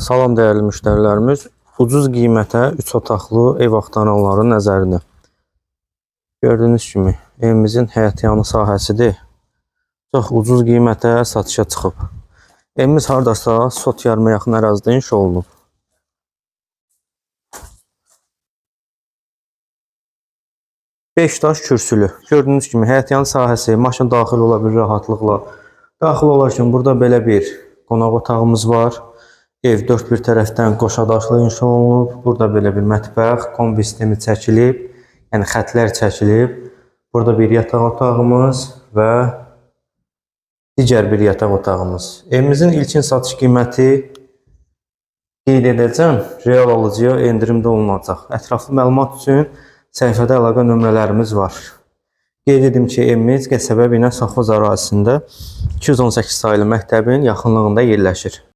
Salam dəyərli müştərilərimiz. Ucuz qiymətə 3 otaqlı ev axtaranların nəzərinə. Gördüyünüz kimi evimizin həyətyanı sahəsidir. Çox ucuz qiymətə satışa çıxıb. Evimiz hardasa sot yarıma yaxın ərazidə inşa olunub. Beş daş kürsülü. Gördüyünüz kimi həyətyanı sahəsi, maşın daxil ola bilir rahatlıqla. Daxil olarkən burada belə bir qonaq otağımız var. Ev dörd bir tərəfdən qoşa daşlı inşa olunub. Burada belə bir mətbəx, kombi sistemi çəkilib, yəni xətlər çəkilib. Burada bir yataq otağımız və digər bir yataq otağımız. Evimizin ilkin satış qiyməti qeyd edəcəm. Real alıcıya endirimdə olunacaq. Ətraflı məlumat üçün səhifədə əlaqə nömrələrimiz var. Qeyd edim ki, evimiz qəsəbə bina sovxoz ərazisində 218 saylı məktəbin yaxınlığında yerləşir.